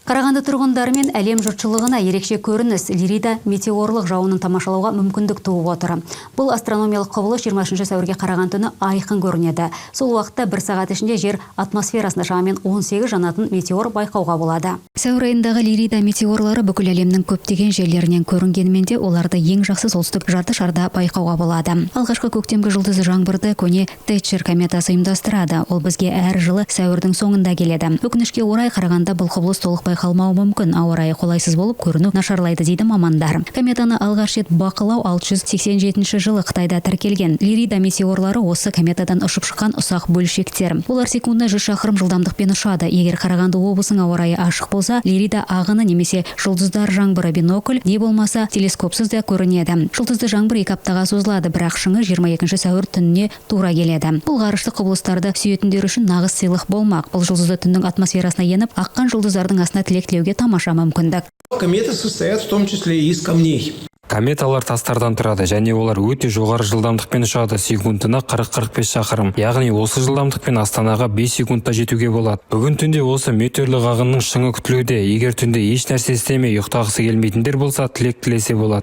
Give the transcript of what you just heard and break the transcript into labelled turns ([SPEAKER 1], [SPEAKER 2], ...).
[SPEAKER 1] Қарағанды тұрғындары мен әлем жұртшылығына ерекше көрініс – Лирида метеорлық жауынын тамашалауға мүмкіндік туып отыр. Бұл астрономиялық құбылыс 23 сәуірге қараған түні айқын көрінеді. Сол уақытта бір сағат ішінде жер атмосферасында шамамен 18 жанатын метеор байқауға болады. Сәуір айындағы Лирида метеорлары бүкіл әлемнің көптеген жерлерінен көрінгенімен де, оларды ең жақсы солтүстік жарты шарда байқауға болады. Алғашқы көктемгі жұлдызды жаңбырды көне Тэтчер кометасы ұйымдастырады. Ол бізге әр жылы сәуірдің соңында келеді. Өкінішке орай, Қарағандыда бұл құбылыс толық байқалмауы мүмкін. Ауа райы қолайсыз болып, көріну нашарлайды, дейді мамандар. Кометаны алғаш рет бақылау 687 жылы Қытайда тіркелген. Лирида метеорлары – осы кометадан ұшып шыққан ұсақ бөлшектер. Олар секундына 100 шақырым жылдамдықпен ұшады. Егер Қарағанды облысының ауа райы ашық болса, Лирида ағыны немесе жұлдыздар жаңбыры бинокль не болмаса телескопсыз да көрінеді. Жұлдызды жаңбыр 2 аптаға созылады, бірақ шыңы 22 сәуір түніне тура келеді. Бұл ғарыштық құбылыстарды сүйетіндер үшін нағыз сыйлық болмақ. Бұл жұлдызды түннің атмосферасына еніп, аққан жұлдыздардың астына тілек тілеуге тамаша мүмкіндік.
[SPEAKER 2] Кометы состоят в том числе и из камней.
[SPEAKER 3] Кометалар тастардан тұрады және олар өте жоғары жылдамдықпен ұшады, секундына 40-45 шақырым. Яғни осы жылдамдықпен Астанаға 5 секундта жетуге болады. Бүгін түнде осы метеорлық ағынның шыңы күтілуде. Егер түнде еш нәрсе істемей, ұйықтағысы келмейтіндер болса, тілек тілесе болады.